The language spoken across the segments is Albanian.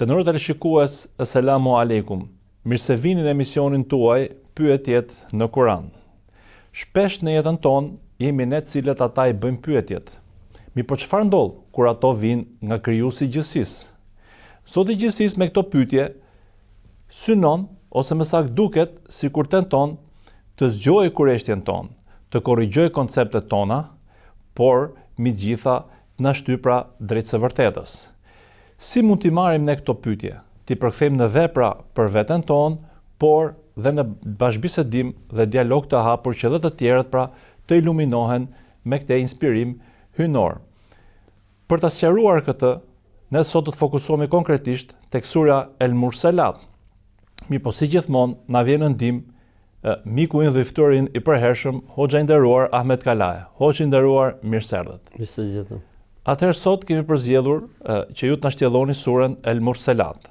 Të nderuar teleshikues, Esselamu Alejkum. Mirë se vini në emisionin tuaj Pyetjet në Kur'an. Shpesh në jetën tonë jemi ne të cilët ata i bëjmë pyetjet. Mirëpo çfarë ndodh kur ato vijnë nga Krijuesi i gjithësisë? Zoti i gjithësisë me këto pyetje synon ose më saktë duket sikur tenton të zgjojë kureshtjen tonë, të korrigjojë konceptet tona, por mbi të gjitha të na shtyjë pra drejt së vërtetës. Si mund t'i marrim ne këto pyetje, t'i përkthejmë në vepra për veten tonë, por dhe në bashkëbisedim dhe dialog të hapur që edhe të tjerët pra të iluminohen me këtë inspirim hyjnor. Për ta sqaruar këtë, ne sot do të fokusohemi konkretisht tek surja El Murselat. Mirëpo si gjithmonë na vjen në ndihmë miku ynë dhe i ftuari ynë i përhershëm, hoxha i nderuar Ahmet Kalaja. Hoxhë i nderuar, mirë se erdhët. Mirë se gjetëm. Atëherë sot kemi përzgjedhur që ju të na shtjelloni suren El Murselat.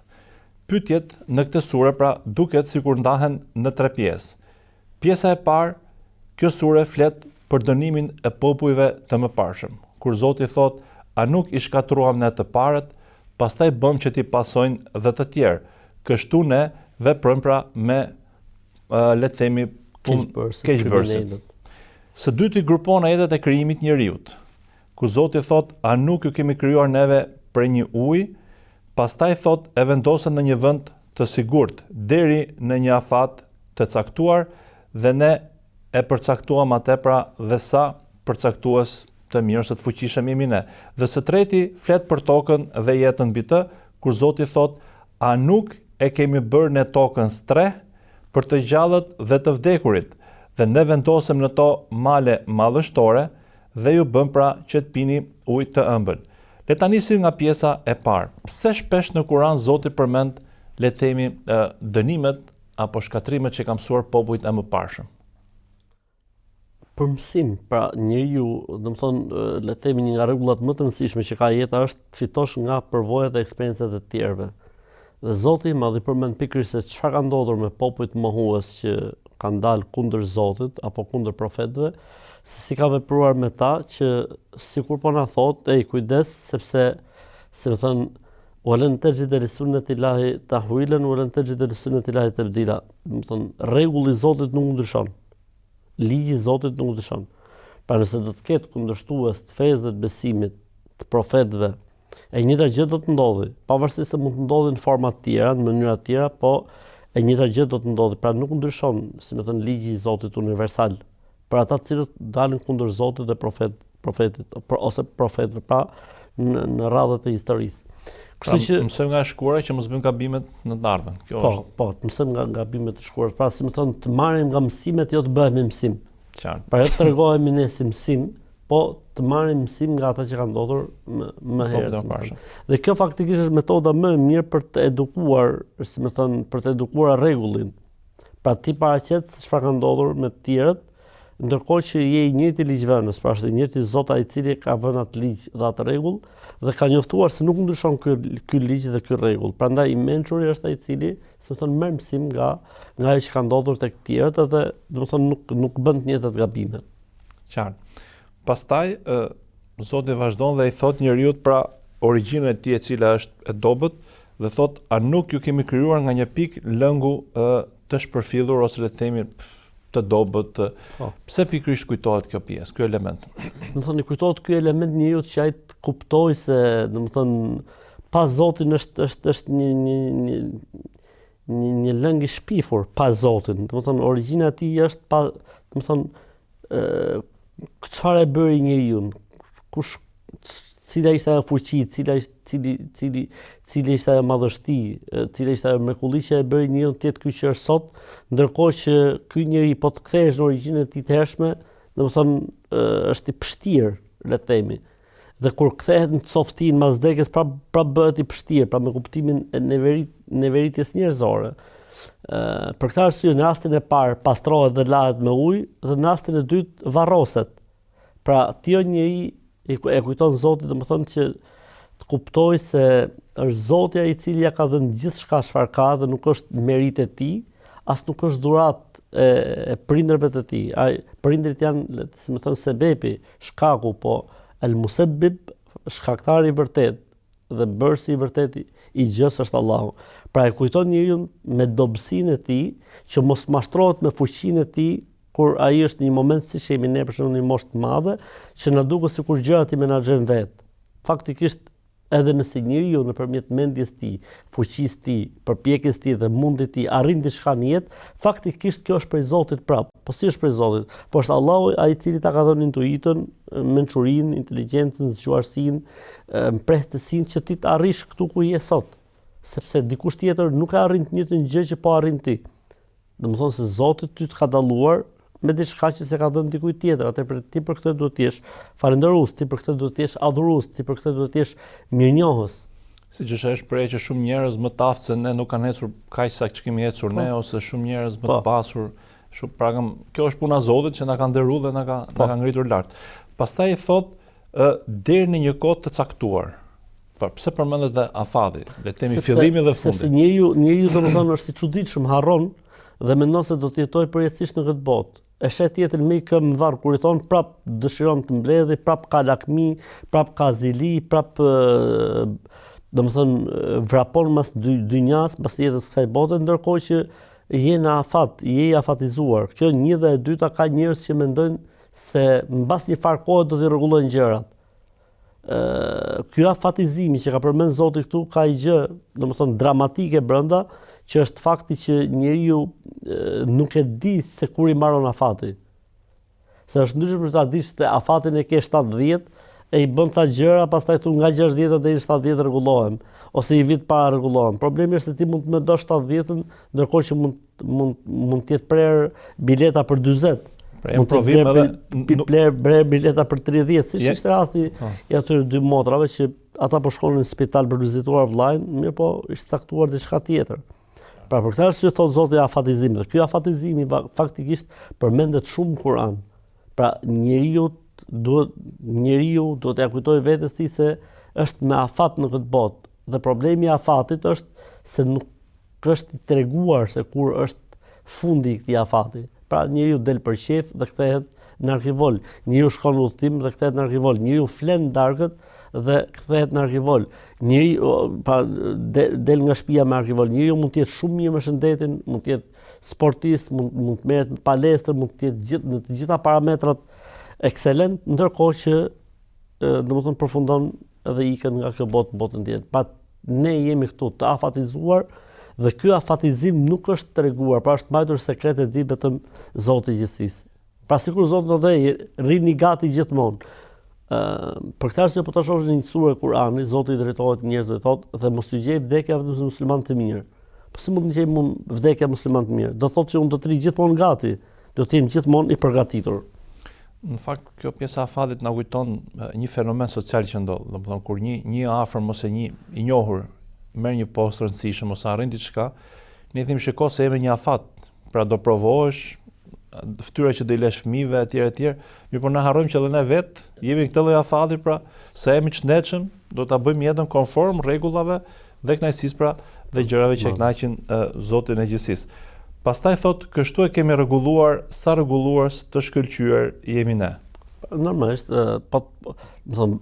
Pyetjet në këtë sure pra duket sikur ndahen në tre pjesë. Pjesa e parë, kjo sure flet për dënimin e popujve të mëparshëm, kur Zoti thotë, A nuk i shkatërruam ne të parët, pastaj bëmë që t'i pasojnë dhe të tjerë. Kështu ne veprojmë pra me le të themi keqbërësit. Së dyti grupon ajetet e krijimit të njeriut, ku Zoti thotë, A nuk ju kemi krijuar neve prej një uji, pastaj thotë e vendosëm në një vend të sigurt deri në një afat të caktuar dhe ne e përcaktuam atë pra dhe sa përcaktues të mirë ose të fuqishëm jemi ne. Dhe së treti flet për tokën dhe jetën mbi të, kur Zoti thotë, a nuk e kemi bërë ne tokën strehë për të gjallët dhe të vdekurit, dhe ne vendosëm në to male madhështore dhe ju bëmë pra që të pini ujë të ëmbël. Le ta nisim nga pjesa e parë. Pse shpesh në Kur'an Zoti përmend, le të themi, dënimet apo shkatërrimet që ka mësuar popujt e mëparshëm? Për mësim, pra njeriu, domethënë, le të themi një nga rregullat më të rëndësishme që ka jeta është të fitosh nga përvojat dhe eksperiencat e të tjerëve. Dhe Zoti i Madh i përmend pikërisht se çfarë ka ndodhur me popujt mohues që kanë dalë kundër Zotit apo kundër profetëve, se si ka vepruar me ta që sikur po na thotë, ej kujdes sepse si me thënë Walen texhide li sunnetillahi tahwilen, walen texhide li sunnetillahi tebdila. Domethënë, rregulli i Zotit nuk ndryshon. Ligji i Zotit nuk ndryshon. Pra nëse do të ketë kundërshtues të fesë dhe të besimit, të profetëve, E njëjta gjë do të ndodhi, pavarësisht se mund të ndodhi në forma të tjera, në mënyra të tjera, po e njëjta gjë do të ndodhi. Pra nuk ndryshon, si me thënë, ligji i Zotit universal për ata të cilët dalin kundër Zotit dhe profet, profetit për, ose profetëve, pra në, në radhët e historisë. Kështu pra, që mësojmë nga e shkuara që mos bëjmë gabimet në të ardhmen. Kjo po, është. Po, të mësojmë nga gabimet e shkuara. Pra, si me thënë, të marrim nga mësimet, jo të bëhemi mësim. Qartë. Pra jo të tregohemi ne si mësim, po të marrim mësim nga ata që kanë ndodhur më, më po, herët. Po, dhe kjo faktikisht është metoda më e mirë për të edukuar, si me thënë, për të edukuar rregullin. Pra ti paraqet se çfarë ka ndodhur me të tjerët, ndërkohë që je i njëjti ligjvënës, pra është i njëjti Zot ai i cili ka vënë atë ligj dhe atë rregull dhe ka njoftuar se nuk ndryshon ky ky ligj dhe ky rregull. Prandaj i mençuri është ai i cili, si me thënë, merr mësim nga nga ajo që ka ndodhur tek të tjerët edhe, domethënë nuk nuk bën të njëjtat gabime. Qartë. Pastaj ë Zoti vazhdon dhe i thotë njeriut pra origjinën e tij e cila është e dobët dhe thotë a nuk ju kemi krijuar nga një pikë lëngu ë të shpërfillur ose le të themi të dobët. Po. Pse pikërisht kujtohet kjo pjesë, ky element? Domethënë kujtohet ky element njeriut që ai të kuptojë se, domethënë, pa Zotin është është është një një një një një lëng i shpifur pa Zotin. Domethënë origjina e tij është pa, domethënë ë çfarë e bëri njeriun? Kush cila ishte ajo fuqi, cila ishte cili cili cila ishte ajo madhështi, cila ishte ajo mrekulli që e bëri njeriun të jetë ky që është sot, ndërkohë që ky njeri po të kthehesh në origjinën e tij të hershme, domethënë është i pështirë, le të themi. Dhe kur kthehet në coftinë mas vdekjes, prap prap bëhet i pështirë, pra me kuptimin e neverit neveritjes njerëzore. Ë për këtë arsye në rastin e parë pastrohet dhe lahet me ujë dhe në rastin e dytë varroset. Pra ti o njeri e kujton Zoti, domethënë që të kuptojë se është Zoti ai i cili ia ka dhënë gjithçka çfarë ka dhe nuk është meritë e tij, as nuk është dhuratë e, e prindërve të tij. Ai prindërit janë, si me thënë, sebepi, shkaku, po el musebbib, shkaktari i vërtetë. Dhe bërësi i vërtetë i gjësë është Allahu. Pra e kujton njeriun me dobësinë e tij, që mos mashtrohet me fuqinë e tij kur ai është në një moment siç jemi ne për shembull në një moshë të madhe, që na duket sikur gjërat i menaxhojmë vetë. Faktikisht edhe nëse njeriu nëpërmjet mendjes tij, fuqisë tij, përpjekjes tij dhe mundit tij arrin diçka në jetë, faktikisht kjo është prej Zotit prap. Po si është prej Zotit? Po është Allahu ai i cili ta ka dhënë intuitën, mençurinë, inteligjencën, zgjuarsinë, mprehtësinë që ti të arrish këtu ku je sot. Sepse dikush tjetër nuk e arrin të njëjtën gjë që po arrin ti. Domethënë se Zoti ty të ka dalluar me diçka që s'e ka dhënë dikujt tjetër, atëherë për ti për këtë duhet të jesh falënderues, ti për këtë duhet të jesh adhurues, ti për këtë duhet të jesh mirënjohës. Siç është ajo shprehje që shumë njerëz më të aftë se ne nuk kanë ecur kaq sa që kemi ecur po. ne ose shumë njerëz më po. të pasur, shumë pra kam, kjo është puna e Zotit që na ka nderuar dhe na ka po. na ka ngritur lart. Pastaj i thotë ë deri në një kohë të caktuar. Po pse përmendet dhe afati, le të themi fillimi dhe fundi. Sepse njeriu, njeriu domethënë është i çuditshëm, harron dhe mendon se do të jetojë përjetësisht në këtë botë. E sheh tjetrin me një këmbë në varr kur i thon prap dëshiron të mbledhi, prap ka lakmi, prap ka zili, prap domethënë vrapon mas dy, dynjas, mas jetës kësaj bote, ndërkohë që je në afat, je i afatizuar. Kjo një dhe e dyta ka njerëz që mendojnë se mbas një farë kohe do t'i rregullojnë gjërat. Ë ky afatizimi që ka përmend Zoti këtu ka një gjë, domethënë dramatike brenda, që është fakti që njeriu nuk e di se kur i mbaron afati. Se është ndryshe për ta dish se afatin e ke 70 e i bën ca gjëra, pastaj thu nga 60 deri në 70 rregullohem ose një vit para rregullohem. Problemi është se ti mund të mendosh 70-ën, ndërkohë që mund mund mund të jetë prerë bileta për 40. Pra mund të provim edhe prerë prerë bileta për 30, siç ishte rasti po. i atyre dy motrave që ata po shkonin në spital për të vizituar vëllain, mirëpo ishte caktuar diçka tjetër. Pra për këtë arsye thot Zoti afatizim dhe ky afatizimi faktikisht përmendet shumë në Kur'an. Pra njeriu duhet njeriu duhet t'ia kujtojë vetes tij se është me afat në këtë botë dhe problemi i afatit është se nuk është i treguar se kur është fundi i këtij afati. Pra njeriu del për qejf dhe kthehet në arkivol. Njeriu shkon në udhëtim dhe kthehet në arkivol. Njeriu flen darkët dhe kthehet në arkivol. Njeriu pra de, del nga shtëpia me arkivol. Njeriu mund të jetë shumë mirë me shëndetin, mund të jetë sportist, mund mund të merret në palestër, mund të jetë gjithë në të gjitha parametrat ekselent, ndërkohë që domethënë përfundon edhe ikën nga kjo botë në botën tjetër. Pra ne jemi këtu të afatizuar dhe ky afatizim nuk është treguar, pra është mbajtur sekret e di vetëm Zoti i gjithësisë. Pra sikur Zoti do të rrini gati gjithmonë. Ë për këtë arsye po ta shohësh në një sure Kur'ani, Zoti i drejtohet njerëzve dhe thotë dhe mos ju gjej vdekja vetëm se musliman të mirë. Po si mund të gjej mund vdekja musliman të mirë? Do thotë që unë do të rri gjithmonë gati, do të jem gjithmonë i përgatitur. Në fakt kjo pjesa e afatit na kujton një fenomen social që ndodh, domethënë kur një një i afërm ose një i njohur merr një post të rëndësishëm ose arrin diçka, ne i themi shiko se jemi një afat, pra do provohesh, fytyra që do i lesh fëmijëve etj etj. Mirëpo ne harrojmë që edhe ne vet jemi në këtë lloj afati, pra se jemi të shëndetshëm, do ta bëjmë jetën konform rregullave dhe kënaqësisë pra dhe gjërave që e kënaqin Zotin e gjithësisë. Pastaj thot, kështu e kemi rregulluar sa rregullues të shkëlqyer jemi ne. Normalisht, po, domethënë,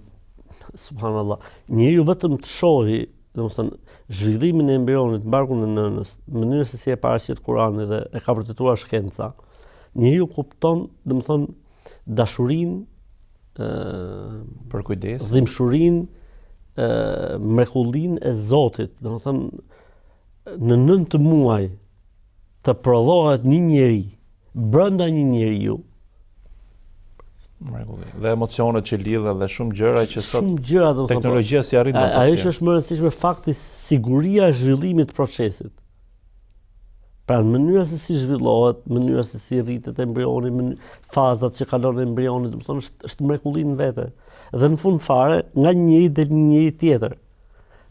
subhanallah, njeriu vetëm të shohi, domethënë, zhvillimin e embrionit në barkun e nënës, në mënyrën se si e paraqet Kurani dhe e ka vërtetuar shkenca, njeriu kupton, domethënë, dashurinë, ë përkujdes, dhimbshurinë, ë mrekullinë e Zotit, domethënë në nëntë muaj të prodhohet një njeri brenda një njeriu. Mrekulli. Dhe emocionet që lidhen dhe shumë gjëra që sot shumë gjëra do të teknologjia s'i arrin dot. Ajo që është më e rëndësishme fakti siguria e zhvillimit të procesit. Pra në mënyra se si zhvillohet, mënyra se si rritet embrioni, mëny, fazat që kalon embrioni, domethënë është është mrekulli në vete. Dhe në fund fare, nga një njeri del një njeri tjetër.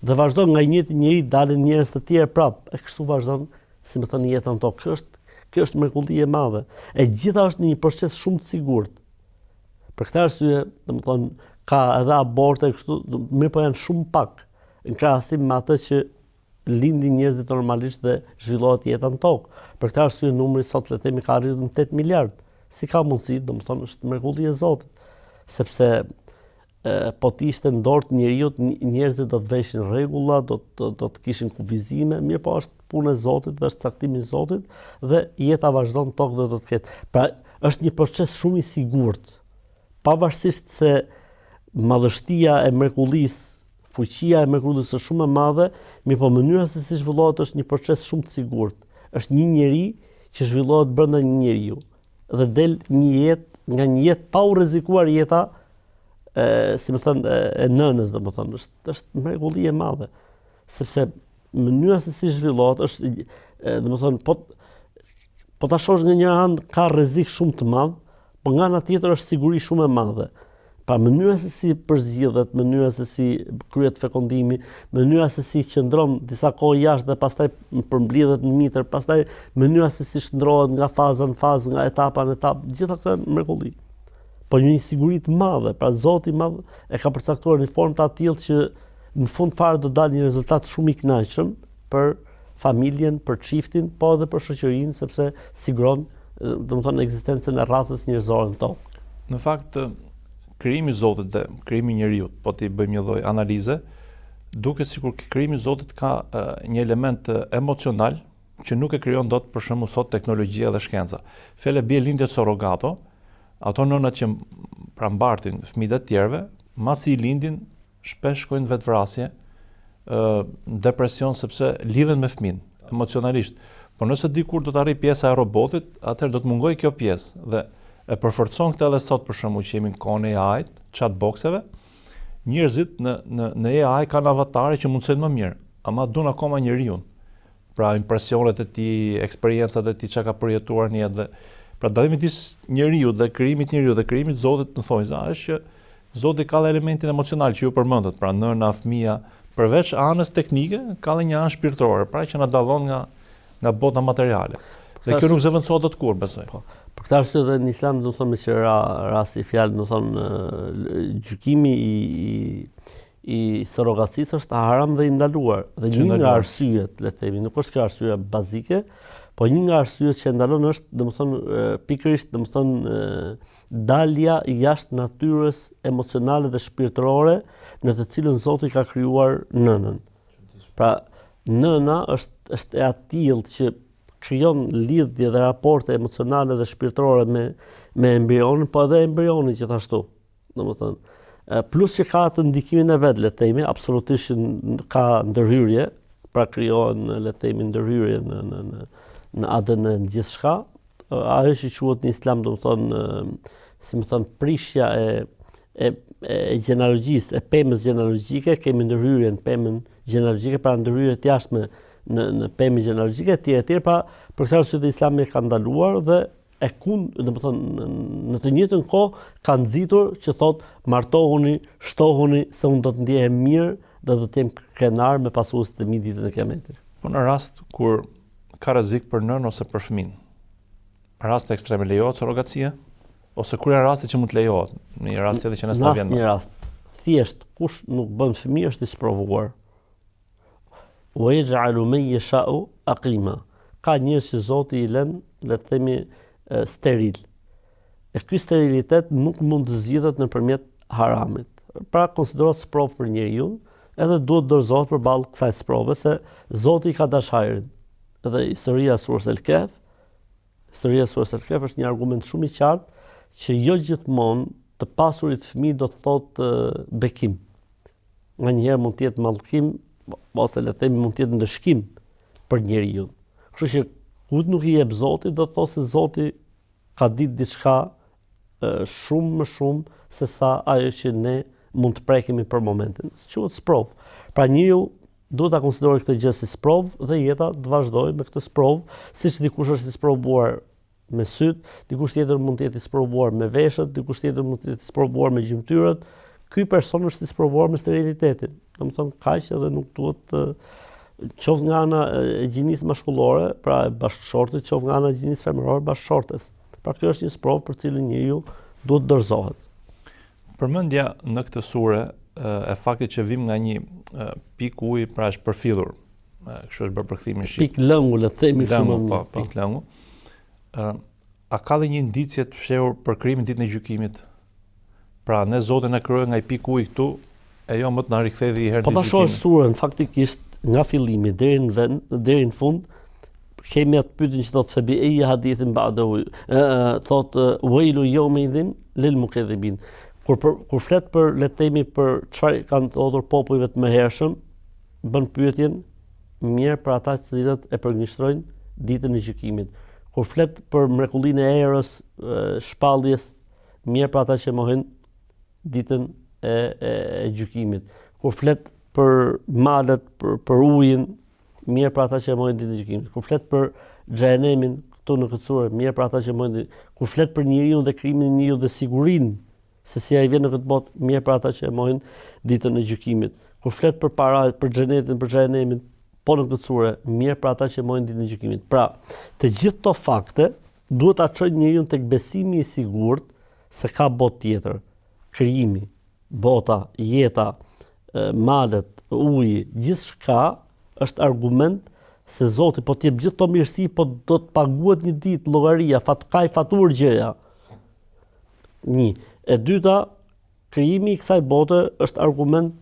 Dhe vazhdon nga i njëjti njeri dalin njerëz të tjerë prap, e kështu vazhdon, si me thënë, jeta në tokë. Kjo është kjo është mrekulli e madhe. E gjitha është në një proces shumë të sigurt. Për këtë arsye, domethënë, ka edhe aborte kështu, mirëpo janë shumë pak në krahasim me atë që lindin njerëzit normalisht dhe zhvillohet jeta në tokë. Për këtë arsye numri sot le të themi ka arritur në 8 miliard. Si ka mundësi, domethënë është mrekulli e Zotit. Sepse. po të ishte në dorë të njeriut, njerëzit do të veshin rregulla, do të do të kishin kufizime, mirëpo është punë e Zotit dhe është caktim i Zotit dhe jeta vazhdon në tokë dhe do të ketë. Pra, është një proces shumë i sigurt. Pavarësisht se madhështia e mrekullisë, fuqia e mrekullisë është shumë e madhe, mirëpo mënyra se si zhvillohet është një proces shumë të sigurt. Është një njeri që zhvillohet brenda një njeriu dhe del një jetë nga një jetë pa u rrezikuar jeta e, si me thënë, e, e nënës, domethënë, është, është mrekulli e madhe, sepse mënyra se si zhvillohet është, domethënë, po, po ta shohësh nga njëra anë ka rrezik shumë të madh, po nga ana tjetër është siguri shumë e madhe. Pra mënyra se si përzgjidhet, mënyra se si kryhet fekondimi, mënyra se si qëndron disa kohë jashtë dhe pastaj përmblidhet në mitër, pastaj mënyra se si shndërrohet nga faza në fazë, nga etapa në etapë, gjitha këto janë mrekulli. Po një siguri të madhe, pra Zoti i madh e ka përcaktuar në formë të atillë që në fund fare do dalë një rezultat shumë i kënaqshëm për familjen, për çiftin, po edhe për shoqërinë, sepse siguron, domethënë ekzistencën e racës njerëzore në tokë. Në fakt, krijimi i Zotit dhe krijimi i njeriut, po t'i bëjmë një lloj analize, duket sikur krijimi i Zotit ka një element emocional që nuk e krijon dot për shembull sot teknologjia dhe shkenca. Fjala bie lindjet surrogato, ato nënat që pra mbartin fëmijët e të tjerëve, masi i lindin shpesh shkojnë në vetëvrasje, ë në depresion sepse lidhen me fëmijën emocionalisht. Po nëse dikur do të arrijë pjesa e robotit, atëherë do të mungojë kjo pjesë dhe e përforcon këtë edhe sot për shembull që jemi në kohën e AI-t, chatboxeve, njerëzit në në në AI kanë avatare që mundësojnë më mirë, ama duan akoma njeriun. Pra impresionet e tij, eksperiencat e tij, çka ka përjetuar në jetë dhe pra dallimi midis njeriut dhe krijimit të njeriut dhe krijimit të Zotit në thonjza është që Zoti ka dhe elementin emocional që ju përmendët, pra nëna, fëmija, përveç anës teknike, ka dhe një anë shpirtërore, pra që na dallon nga nga bota materiale. Dhe kjo nuk zëvendësohet dot kurrë, besoj. Po. Për këtë arsye dhe në Islam, domethënë meqë ra rasti fjalë, domethënë gjykimi i, i i surrogacisë është haram dhe i ndaluar. Dhe një nga arsyet, le të themi, nuk është kjo arsyeja bazike, po një nga arsyet që e ndalon është, domethënë, pikërisht, domethënë, dalja jashtë natyrës emocionale dhe shpirtërore në të cilën Zoti ka krijuar nënën. Pra, nëna është është e atillë që krijon lidhje dhe raporte emocionale dhe shpirtërore me me embrionin, po edhe embrioni gjithashtu. Domethënë, plus që ka atë ndikimin e vet, le të themi, absolutisht ka ndërhyrje, pra krijohen, le të themi, ndërhyrje në në në në ADN në gjithçka. Ajo që quhet në Islam, domethënë, si me thënë, prishja e e e gjenealogjisë, e pemës gjenealogjike, kemi ndërhyrje në pemën gjenealogjike, pra ndërhyrje të jashtme në në pemën gjenealogjike etj etj, pra për këtë arsye dhe Islami e ka ndaluar dhe e kun, domethënë, në të njëjtën kohë ka nxitur që thotë martohuni, shtohuni se unë do të ndjehem mirë dhe do të jem krenar me pasuesit e mi ditën e Kiametit. Po në rast kur ka rrezik për nënën ose për fëmijën. Raste ekstreme lejohet surrogacia ose kur janë rastet që mund të lejohet, në një rast tjetër që ne s'na vjen. Në një rast, thjesht kush nuk bën fëmijë është i sprovuar. Wa yaj'alu men yasha'u aqima. Ka njerëz që Zoti i lën, le të themi, steril. E ky sterilitet nuk mund të zgjidhet nëpërmjet haramit. Pra konsiderohet sprovë për njeriun, edhe duhet dorëzohet përballë kësaj sprove se Zoti i ka dash hajrin. Edhe historia e surës El Kehf, historia e surës El Kehf është një argument shumë i qartë që jo gjithmonë të pasurit fëmijë do të thotë bekim. Nganjëherë mund të jetë mallkim ose le të themi mund të jetë ndëshkim për njeriun. Kështu që kujt nuk i jep Zoti, do të thotë se Zoti ka ditë diçka shumë më shumë se sa ajo që ne mund të prekemi për momentin. Quhet sprovë. Pra njeriu duhet ta konsiderojë këtë gjë si sprovë dhe jeta të vazhdojë me këtë sprovë, siç dikush është i sprovuar me sytë, dikush tjetër mund të jetë i sprovuar me veshët, dikush tjetër mund të jetë i sprovuar me gjymtyrët. Ky person është i sprovuar me sterilitetin. Domethënë kaq edhe nuk duhet të qoftë nga ana e gjinisë mashkullore, pra e bashkëshortit, qoftë nga ana e gjinisë femërore, bashkëshortes. Pra kjo është një sprovë për cilën njeriu duhet të dorëzohet. Përmendja në këtë sure e faktit që vim nga një pikë uji, pra është përfillur Kështu është bërë përkthimi në shqip. Pikë lëngu, le të themi kështu më mirë. Po, po, pikë lëngu. Ë a ka dhe një indicie të fshehur për krijimin ditën e gjykimit? Pra, ne Zoti na krijoi nga një pikë uji këtu, e jo më të na rikthejë edhe një herë Po ta shohësh suren faktikisht nga fillimi deri në vend, deri në fund, kemi atë pyetjen që thotë febi ejji hadithin ba'dehu, thotë wejlun jeumeidhin lil mukedhibin. Kur për, kur flet për le të themi për çfarë kanë ndodhur popujve të mëhershëm, bën pyetjen mjerë për ata të cilët e përgënjeshtrojnë ditën e gjykimit. Kur flet për mrekullinë e erës, shpalljes, mjerë për ata që mohojnë ditën e, e, e gjykimit. Kur flet për malet, për, për ujin, mjerë për ata që e mohojnë ditën e gjykimit. Kur flet për xhehenemin, këtu në këtë sure, mjerë për ata që mohojnë ditën. Kur flet për njeriun dhe krijimin e njeriut dhe sigurinë se si ai vjen në këtë botë, mjerë për ata që e mohojnë ditën e gjykimit. Kur flet për para, për xhenetin, për xhehenemin, po në këtë sure, mjerë për ata që e mohojnë ditën e gjykimit. Pra, të gjithë këto fakte duhet ta çojnë njeriun tek besimi i sigurt se ka botë tjetër, krijimi, bota, jeta, malet, uji, gjithçka është argument se Zoti po të jep gjithë këto mirësi, po do të paguhet një ditë llogaria, fat ka faturë gjëja. Një, e dyta, krijimi i kësaj bote është argument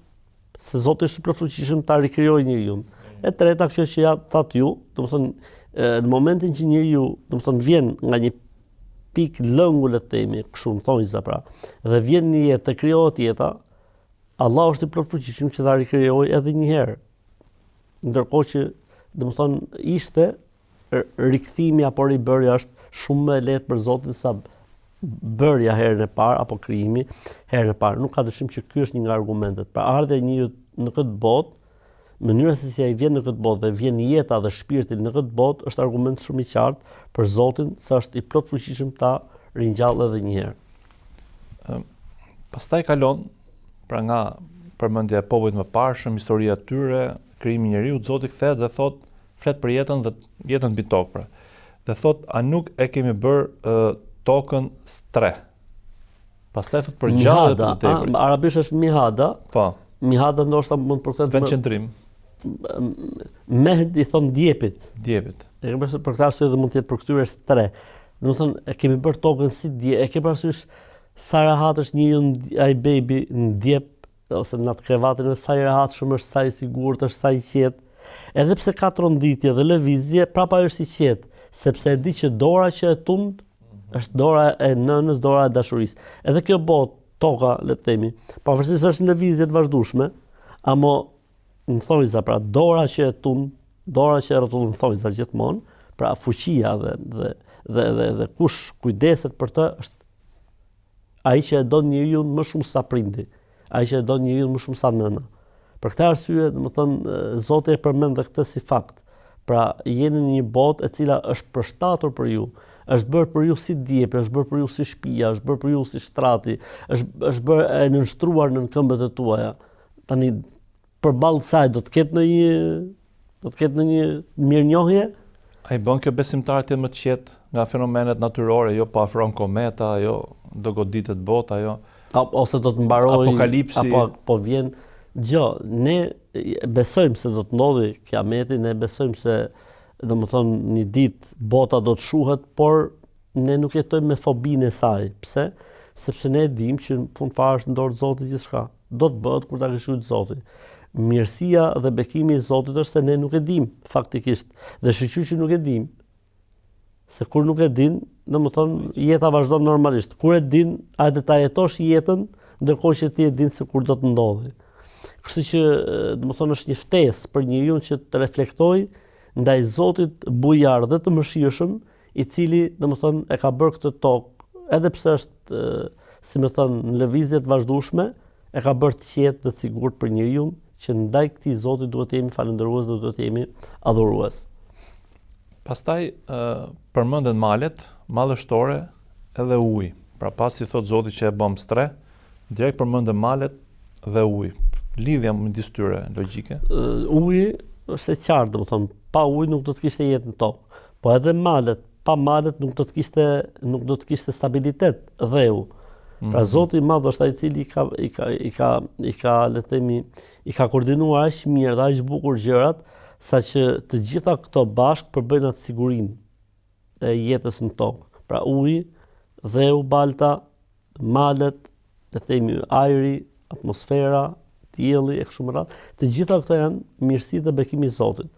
se Zoti është i plotfuqishëm ta rikrijojë njeriun. E treta, kjo që ja thatë ju, domethënë në momentin që njeriu, domethënë vjen nga një pikë lëngu le të themi, kështu në thonjëza pra, dhe vjen në jetë të krijohet jeta, Allah është i plotfuqishëm që ta rikrijojë edhe një herë. Ndërkohë që, domethënë, ishte rikthimi apo ribërja është shumë më e lehtë për Zotin sa bërja herën e parë apo krijimi herën e parë. Nuk ka dyshim që ky është një nga argumentet. Pra ardhja e njeriut në këtë botë, mënyra se si ai vjen në këtë botë dhe vjen jeta dhe shpirti në këtë botë është argument shumë i qartë për Zotin se është i plotfuqishëm ta ringjallë edhe një herë. Pastaj kalon pra nga përmendja e popujve të mëparshëm, historia e tyre, krijimi i njeriut, Zoti kthehet dhe thotë flet për jetën dhe jetën mbi tokë pra. Dhe thotë a nuk e kemi bërë tokën strehë. Pastaj thotë për gjallë dhe për të vdekurit. Arabisht është mihada. Po. Mihada ndoshta mund të përkthehet vendqëndrim. Mehd i thonë djepit. Djepit. E ke parasysh për këtë arsye dhe mund të jetë përkthyer strehë. Domethënë e kemi bërë tokën si djep, e ke parasysh sa rehat është njeriu ai baby në djep ose në atë krevatin e sa i rehatshëm është, sa i sigurt është, sa i qetë. Edhe pse ka tronditje dhe lëvizje, prapa është i qetë, sepse e di që dora që e tund është dora e nënës, dora e dashurisë. Edhe kjo botë, toka, le të themi, pavarësisht se është në lëvizje të vazhdueshme, amo në thonjza, pra dora që e tund, dora që e rrotullon thonjza gjithmonë, pra fuqia dhe dhe dhe dhe, dhe kush kujdeset për të është Ai që e don njeriun më shumë sa prindi, ai që e don njeriun më shumë sa nëna. Për këtë arsye, domethënë, Zoti e përmend dhe këtë si fakt. Pra, jeni në një botë e cila është përshtatur për ju, është bërë për ju si djepi, është bërë për ju si shtëpia, është bërë për ju si shtrati, është është bërë e nënshtruar nën këmbët e tuaja. Tani përballë saj do të ketë ndonjë do të ketë ndonjë mirënjohje? A i bën kjo besimtarët të jenë më të qetë nga fenomenet natyrore, jo po afron kometa, jo do goditet bota, jo. A, ose do të mbarojë apokalipsi apo po vjen gjë. Ne besojmë se do të ndodhi kiameti, ne besojmë se domethënë një ditë bota do të shuhet, por ne nuk jetojmë me fobinë e saj. Pse? Sepse ne e dimë që në fund fare është në dorë të Zotit gjithçka. Do të bëhet kur ta ketë shkruar Zoti. Mirësia dhe bekimi i Zotit është se ne nuk e dimë faktikisht. Dhe shyqyr që nuk e dimë. Se kur nuk e din, domethënë jeta vazhdon normalisht. Kur e din, a do ta jetosh jetën, ndërkohë që ti e din se kur do të ndodhi. Kështu që, domethënë është një ftesë për njeriun që të reflektojë ndaj Zotit bujar dhe të mëshirshëm, i cili, domethënë, e ka bërë këtë tokë, edhe pse është, si me thënë, në lëvizje të vazhdueshme, e ka bërë të qetë dhe të sigurt për njeriun, që ndaj këtij Zoti duhet të jemi falënderues dhe duhet të jemi adhurues. Pastaj ë përmenden malet, madhështore edhe uji. Pra pasi thotë Zoti që e bëmë strehë, direkt përmenden malet dhe uji. Lidhja midis tyre logjike. Uji është e qartë, domethënë, pa ujë nuk do të kishte jetë në tokë. Po edhe malet, pa malet nuk do të kishte nuk do të kishte stabilitet dheu. Pra mm -hmm. Zoti i Madh është ai i cili i ka i ka i ka i ka le të themi i ka koordinuar aq mirë dhe aq bukur gjërat saqë të gjitha këto bashkë përbëjnë atë sigurinë e jetës në tokë. Pra uji, dheu, balta, malet. Le të themi ajri, atmosfera, dielli e kështu me radhë, të gjitha këto janë mirësi dhe bekim i Zotit.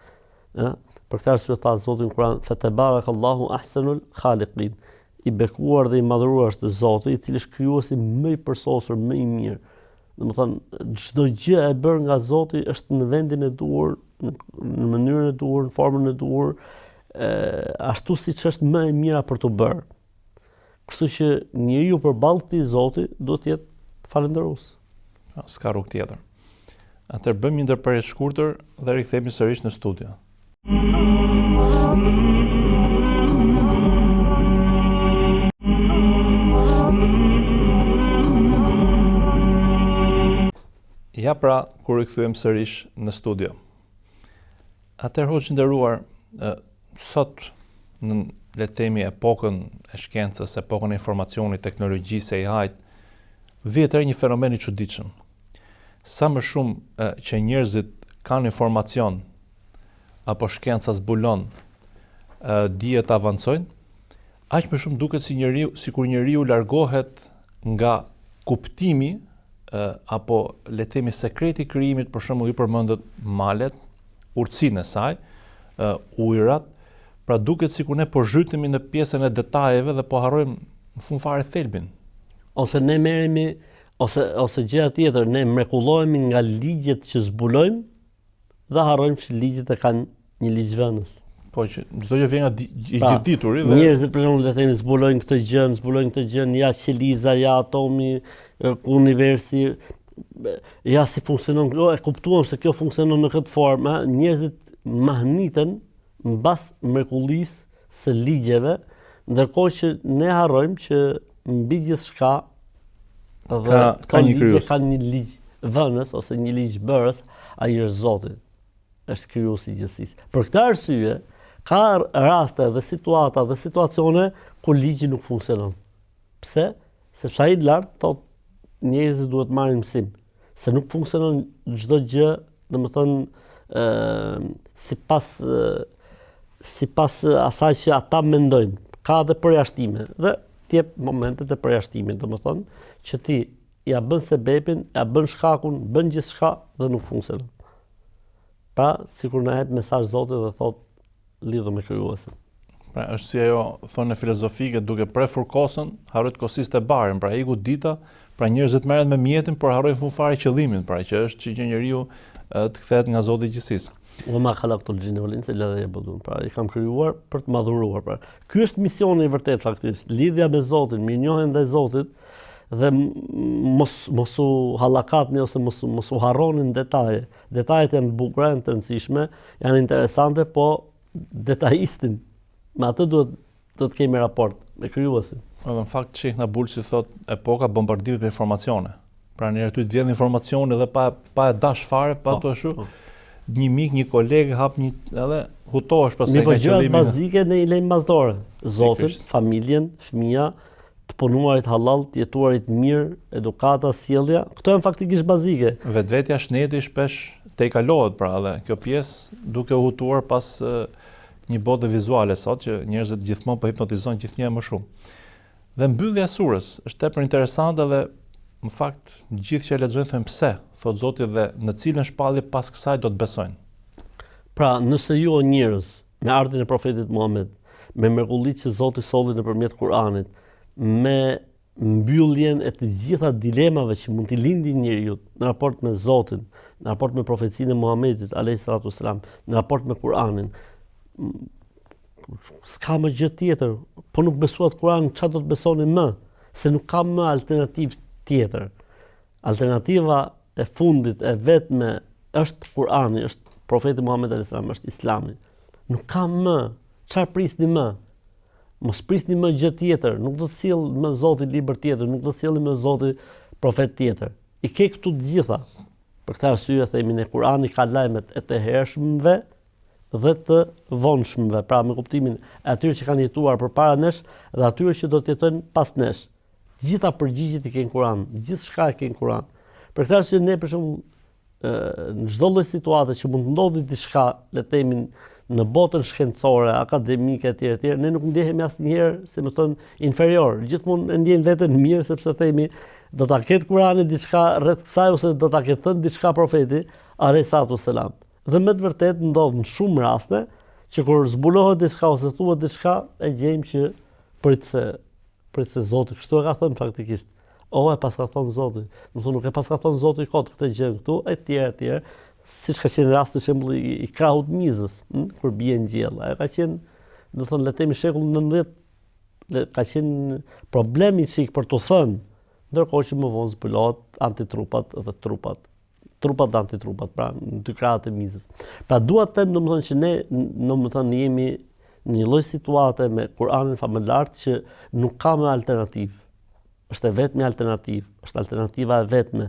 Ë, për këtë arsye tha Zoti në Kur'an, "Fetabarakallahu ahsanul khaliqin." I bekuar dhe i madhëruar është Zoti, i cili është krijuesi më i përsosur, më i mirë. Domethënë, çdo gjë e bërë nga Zoti është në vendin e duhur, në mënyrën e duhur, në formën e duhur, ë ashtu siç është më e mira për t'u bërë. Kështu që njeriu përballë këtij Zoti duhet të jetë falënderues. Po, s'ka rrugë tjetër. Atëherë bëjmë një ndërprerje të shkurtër dhe rikthehemi sërish në studio. Ja pra, kur u rikthyem sërish në studio. Atëherë hoxhë i nderuar, sot në le të themi epokën e shkencës, epokën e informacionit, teknologjisë, AI-t, vihet re një fenomen i çuditshëm. Sa më shumë që njerëzit kanë informacion apo shkenca zbulon, dijet avancojnë, aq më shumë duket si njeriu, sikur njeriu largohet nga kuptimi apo le të themi sekreti i krijimit, për shembull ju përmendët malet, urtësinë e saj, ujërat, pra duket sikur ne po zhytemi në pjesën e detajeve dhe po harrojmë në fund fare thelbin. Ose ne merremi ose ose gjëja tjetër, ne mrekullohemi nga ligjet që zbulojmë dhe harrojmë që ligjet e kanë një ligjvënës. Po që çdo gjë vjen nga di, i pra, gjithëdituri dhe njerëzit për shembull le të themi zbulojnë këtë gjë, zbulojnë këtë gjë, ja qeliza, ja atomi, universi, ja si funksionon kjo, e kuptuam se kjo funksionon në këtë formë, njerëzit mahniten mbas mrekullisë së ligjeve, ndërkohë që ne harrojmë që mbi gjithçka dhe ka, ka një ligje ka një ligjvënës ose një ligjbërës, ai është Zoti. Është krijuesi i gjithësisë. Për këtë arsye, ka raste dhe situata dhe situacione ku ligji nuk funksionon. Pse? Sepse ai lart thotë njerëzit duhet të marrin mësim, se nuk funksionon çdo gjë, domethënë ë sipas sipas asaj që ata mendojnë. Ka dhe përjashtime dhe të jep momentet e përjashtimit, domethënë që ti ia bën sebepin, ia bën shkakun, bën gjithçka dhe nuk funksionon. Pra, sikur na jep mesazh Zoti dhe thotë lidhu me krijuesin. Pra, është si ajo thënie filozofike duke prefur kosën, harroi të kosiste barin, pra iku dita, pra njerëzit merren me mjetin, por harrojnë fund fare qëllimin, pra që është që një njeriu të kthehet nga Zoti i gjithësisë. Wa ma khalaqtul jinna wal insa illa liya'budun. Pra, i kam krijuar për të më adhuruar. Pra, ky është misioni i vërtetë faktikisht, lidhja me Zotin, mirënjohja ndaj Zotit dhe mos mos u hallakatni ose mos mos u harroni në detaje. Detajet janë të bukura, janë të rëndësishme, janë interesante, po detajistin me atë duhet do të kemi raport me krijuesin. Edhe në fakt Shejh Nabulsi thotë epoka bombardimit me informacione. Pra njëherë ty të vjen informacioni dhe pa pa e dash fare, pa po, të ashtu. Po. Një mik, një koleg hap një edhe hutohesh pastaj nga qëllimi. Po gjërat bazike ne i lejmë mbas dore. Zotin, familjen, fëmija, të punuarit hallall, të jetuarit mirë, edukata, sjellja, këto janë faktikisht bazike. Vetvetja shneti shpesh tejkalohet pra edhe kjo pjesë duke u hutuar pas një bote vizuale sot që njerëzit gjithmonë po hipnotizojnë gjithnjë e më shumë. Dhe mbyllja e surës është tepër interesante dhe në fakt gjithë që e lexojnë thonë pse, thotë Zoti dhe në cilën shpallje pas kësaj do të besojnë. Pra, nëse ju o njerëz, me ardhjen e profetit Muhammed, me mrekullitë që Zoti solli nëpërmjet Kur'anit, me mbylljen e të gjitha dilemave që mund t'i lindin njeriut në raport me Zotin, në raport me profecinë e Muhamedit alayhi salatu wasalam, në raport me Kur'anin. S'ka më gjë tjetër, po nuk besuat Kur'anin, çfarë do të besoni më? Se nuk ka më alternativë tjetër. Alternativa e fundit e vetme është Kur'ani, është profeti Muhammed alayhis salam, është Islami. Nuk ka më, çfarë prisni më? Mos prisni më gjë tjetër, nuk do të sjellë më Zoti libër tjetër, nuk do të sjellë më Zoti profet tjetër. I ke këtu të gjitha. Për këtë arsye themi ne Kur'ani ka lajmet e të hershmëve dhe të vonshmëve, pra me kuptimin e atyre që kanë jetuar përpara nesh dhe atyre që do të jetojnë pas nesh. Të gjitha përgjigjet i ke në Kur'an, gjithçka e ke në Kur'an. Për këtë arsye ne për shembull në çdo lloj situate që mund të ndodhi diçka, le të themi. në botën shkencore, akademike etj etj, ne nuk ndjehemi asnjëherë, si me thënë, inferior. Gjithmonë e ndjejmë veten mirë sepse themi do ta ketë Kurani diçka rreth kësaj ose do ta ketë thënë diçka profeti alayhi salatu selam. Dhe me të vërtetë ndodh në shumë raste që kur zbulohet diçka ose thuhet diçka e gjejmë që prit se prit se Zoti kështu e ka thënë faktikisht. O e paska thënë Zoti. Domethënë nuk e paska thënë Zoti kot këtë gjë këtu etj etj. Siç ka qenë rasti shembulli i, i krahut mizës, hm, kur bie në gjellë. Ajo ka qenë, domethënë le të themi shekullin 19 le, ka qenë problem i çik për t'u thënë, ndërkohë që më vonë zbulohet antitrupat dhe trupat trupat dhe antitrupat, pra në dy krahët e mizës. Pra dua të them domethënë që ne domethënë jemi në një lloj situate me Kur'anin famëlartë që nuk ka më alternativë. Është e vetmja alternativë, është alternativa e vetme.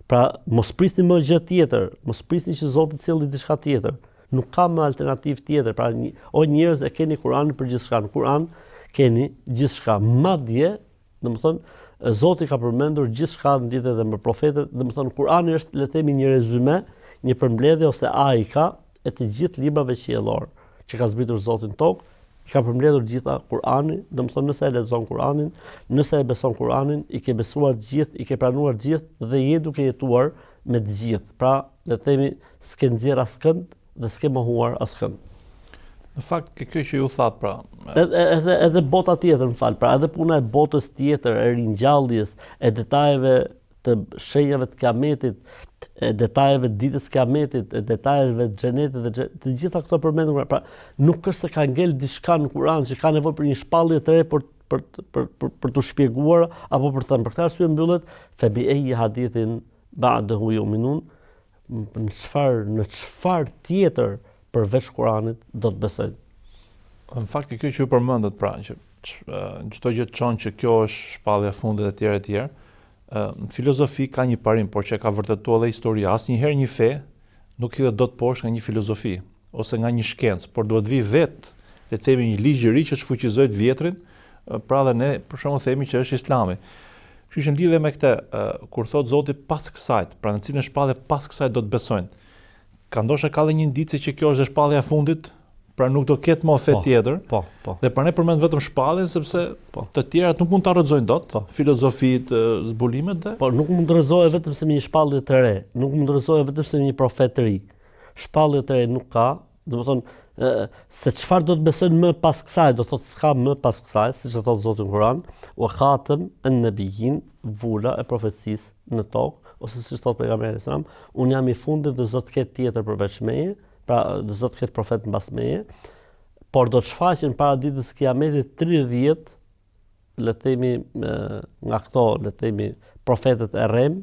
Pra mos prisni më gjë tjetër, mos prisni që Zoti të sjellë diçka tjetër. Nuk ka më alternativë tjetër. Pra një, o njerëz e keni Kur'anin për gjithçka. Në Kur'an keni gjithçka. Madje Domethënë, Zoti ka përmendur gjithçka në lidhje dhe me profetët, domethënë Kurani është le të themi një rezume, një përmbledhje ose ajka e të gjithë librave qiellor që ka zbritur Zoti në tokë, i ka përmbledhur të gjitha Kurani, domethënë nëse e lexon Kuranin, nëse e beson Kuranin, i ke besuar të gjithë, i ke pranuar të gjithë dhe je duke jetuar me të gjithë. Pra, le të themi, s'ke nxjerr askënd dhe s'ke mohuar askënd. Në fakt, ke kjo që ju thatë pra. Edhe edhe edhe bota tjetër, më fal, pra edhe puna e botës tjetër, e ringjalljes, e detajeve të shenjave të kiametit, e detajeve të ditës së kiametit, e detajeve të xhenetit dhe xhe, të gjitha këto përmenden në Kur'an. Pra, nuk është se ka ngel diçka në Kur'an që ka nevojë për një shpallje të re për për për për, për t'u shpjeguar apo për të thënë. Për këtë arsye mbyllet fe bi ejji hadithin ba'dahu yu'minun Në çfarë në çfarë tjetër përveç Kuranit do të besojnë? Në fakt kjo që ju përmendët pra, që çdo gjë të çon që kjo është shpallja e fundit etj etj. Në filozofi ka një parim, por që e ka vërtetuar edhe historia. Asnjëherë një fe nuk hidhet dot poshtë nga një filozofi ose nga një shkencë, por duhet vijë vetë, le të themi një ligj i ri që shfuqizojë të vjetrin, pra dhe ne për shembull themi që është Islami. Kështu që në lidhje me këtë, kur thotë Zoti pas kësaj, pra në cilën shpallje pas kësaj do të besojnë. Ka ndoshta ka dhe një indicie që kjo është shpallja e fundit, pra nuk do ketë më fe po, tjetër. Po, po. Dhe pra ne përmend vetëm shpalljen sepse po. të tjerat nuk mund ta rrëzojnë dot, po. filozofitë, zbulimet dhe. Po nuk mund të rrëzohet vetëm se me një shpallje të re, nuk mund të rrëzohet vetëm se me një profet të ri. Shpallje të re nuk ka, Domethënë, se çfarë do të besojnë më pas kësaj, do thotë s'ka më pas kësaj, siç e thotë Zoti në Kur'an, wa khatem an-nabiyyin, vula e profecisë në tokë, ose siç thotë pejgamberi alejhi selam, unë jam i fundit dhe s'do të ketë tjetër përveç meje, pra s'do të ketë profet mbas meje, por do të shfaqen para ditës së Kiametit 30 le të themi nga këto, le të themi profetët e rremë,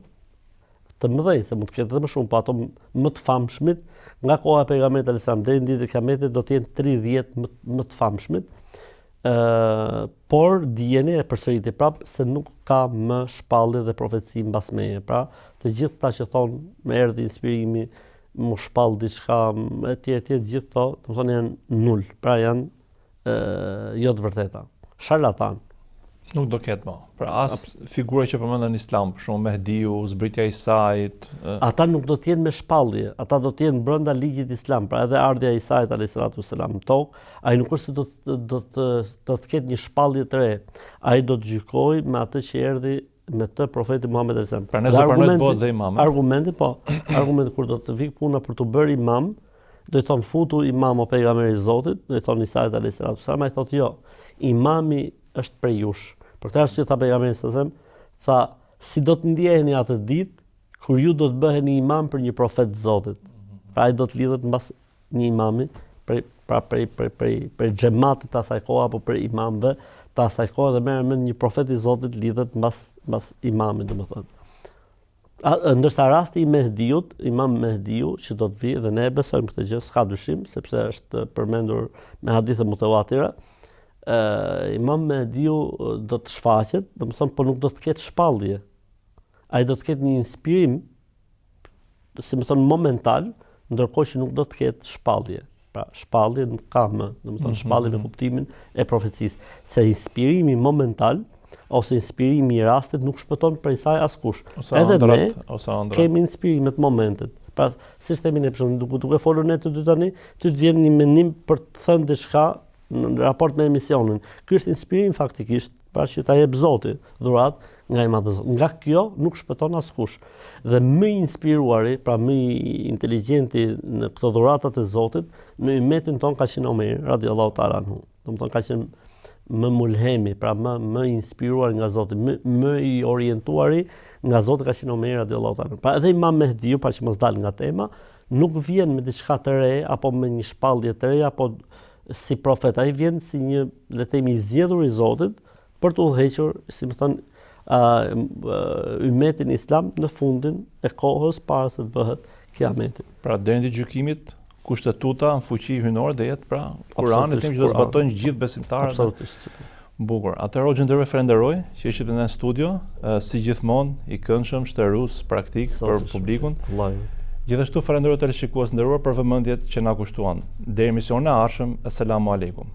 të mëdhenj, se mund të ketë edhe më shumë, po ato më të famshmit, nga koha e pejgamberit alejhi selam deri në ditën e Kiametit do të jenë 30 më, më të famshmit. Ë, por dijeni e përsëriti prap se nuk ka më shpallje dhe profeci mbas meje. Pra, të gjithë këta që thonë më erdhi inspirimi, m'u shpall diçka etj etj, të gjithë këto, domethënë janë nul, pra janë jo të vërteta. Sharlatan. Nuk do ketë më. Pra as figura që përmenden në Islam, për shembull Mehdiu, zbritja e Isait, ata nuk do të jenë me shpallje, ata do të jenë brenda ligjit islam, pra edhe ardhja e Isait alayhis salatu selam në tokë, ai nuk është se do të do të do të ketë një shpallje të re. Ai do të gjykojë me atë që erdhi me të profeti Muhammed alayhis salam. Pra nëse pranojë të bëhet dhe imam. Argumenti po, argumenti kur do të vijë puna për t'u bërë imam, do i thonë futu imam o pejgamberi i Zotit, do i thonë Isait alayhis salatu selam, ai thotë jo. Imami është prej jush. Për këtë arsye tha pejgamberi sallallahu alajhi wasallam, tha si do të ndjeheni atë ditë kur ju do të bëheni imam për një profet të Zotit. Pra ai do të lidhet mbas një imami prej pra prej prej prej prej xhematit të asaj kohe apo prej imamëve të asaj kohe dhe merr me një profet i Zotit lidhet mbas mbas imamit domethënë. A, ndërsa rasti i Mehdiut, Imam Mehdiu që do të vijë dhe ne e besojmë këtë gjë, s'ka dyshim, sepse është përmendur me hadithe mutawatira, ë Imam Mehdiu do të shfaqet, domethënë po nuk do të ketë shpallje. Ai do të ketë një inspirim si me thënë momental, ndërkohë që nuk do të ketë shpallje. Pra, shpallje nuk ka më, domethënë mm -hmm. shpallje me mhm. kuptimin e profecisë, se inspirimi momental ose inspirimi i rastit nuk shpëton prej saj askush. Ose Edhe ëndrrat, ne ose ëndrrat. Kemi inspirime të momentit. Pra, siç themi ne për shembull, duke duke folur ne të dy tani, ty të vjen një mendim për të thënë diçka në raport me emisionin. Ky është inspirim faktikisht, pra që ta jep Zoti dhuratë nga i madhi Zot. Nga kjo nuk shpëton askush. Dhe më i inspiruari, pra më i inteligjenti në këto dhuratat e Zotit, në ymetin tonë ka qenë Omeri radiallahu ta'ala anhu. Domethënë ka qenë më mulhemi, pra më më i inspiruar nga Zoti, më më i orientuari nga Zoti ka qenë Omeri radiallahu ta'ala. Pra edhe Imam Mehdiu, pra që mos dal nga tema, nuk vjen me diçka të re apo me një shpallje të re apo si profet, ai vjen si një, le të themi, i zgjedhur i Zotit për të udhëhequr, si me thënë, uh, ymetin islam në fundin e kohës para se të bëhet kiameti. Pra deri në gjykimit kushtetuta në fuqi hyjnore do jetë pra Kurani, themi që do zbatojnë gjithë besimtarët. Absolutisht. Bukur. Atëherë hoxhë i nderuar falenderoj që ishit me ne në studio, si gjithmonë i këndshëm, shterues, praktik për publikun. Allahu. Gjithashtu falenderoj teleshikues të nderuar për vëmendjet që na kushtuan. Deri në emisionin e ardhshëm, Esselamu Alejkum.